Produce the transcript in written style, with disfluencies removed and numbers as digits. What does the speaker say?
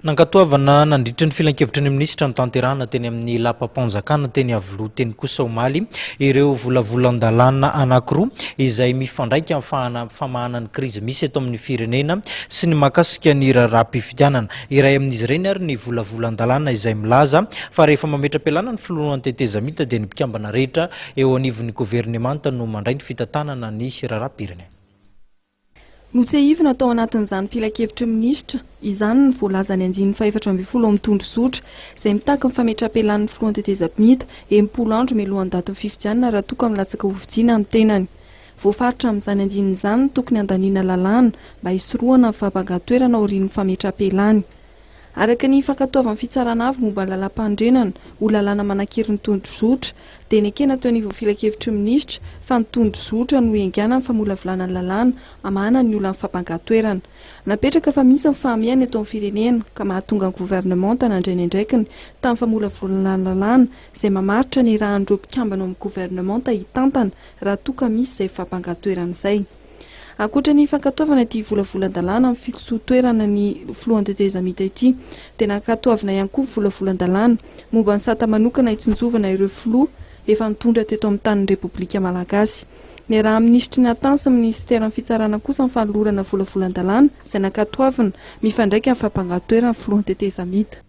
Nankatoavana nandritra ny filankevitry ny minisitra notanterahina teny amin'ny lapam-panjakana teny Iavoloha teny kosa omaly ireo volavolan-dalàna anankiroa izay mifandraika amin'ny famahana ny krizy misy eto amin'ny firenena sy ny mahakasika ny raharaham-pifidianana. Iray amin'izy ireny ary ny volavolan-dalàna izay milaza fa rehefa mametra-pialana ny filohan'ny tetezamita dia ny mpikambana rehetra eo anivon'ny governemanta no mandray ny fitantanana ny raharaham-pirenena. Notsiahivina tao anatin'izany filankevitry ny minisitra izany ny voalazan'ny andininy fahefatra ambin'ny folo amin'ny tondrozotra, izay mitaky ny fametraham-pialan'ny filohan'ny tetezamita, 60 andro mialohan'ny datin'ny fifidianana raha toa ka milatsaka hofidiana ny tenany. Voafaritra amin'izany andininy izany ny tokony handaniana lalàna mba hisorohana ny fahabangan-toerana aorian'ny fametraham-pialany. Araka ny fankatoavan'ny Fitsarana Avo momba ny Lalàmpanorenana ho lalàna manan-kery ny tondrozotra, dia nekena teo anivon'ny Filankevitry ny Minisitra fa ny tondrozotra no iangana amin'ny famolavolana ny lalàna hamahana ny olan'ny fampangan-toerana. Napetraka fa misy ny fahamehana eto amin'ny firenena ka mahatonga ny governemanta nandray ny andraikiny tamin'ny famolavolana ny lalàna izay mamaritra ny irahan'ireo mpikambana ao amin'ny governemanta hitantana raha toa ka misy izay fampangan-toerana izay. Ankoatra ny fankatoavana ity volavolan-dalàna amin'ny fidisoan-toerana ny filohan'ny tetezamita ity dia nankatoavina ihany koa volavolan-dalàna momba ny sata manokana hitsinjovana ireo filoha efa nitondra teto amin'ny tanin'ny Repoblika Malagasy. Niarahan'ny minisitry ny Atany sy ny minisiteran'ny Fitsarana kosa ny fanolorana volavolan-dalàna izay nankatoavina mifandraika amin'ny fampangan-toerana ny filohan'ny tetezamita.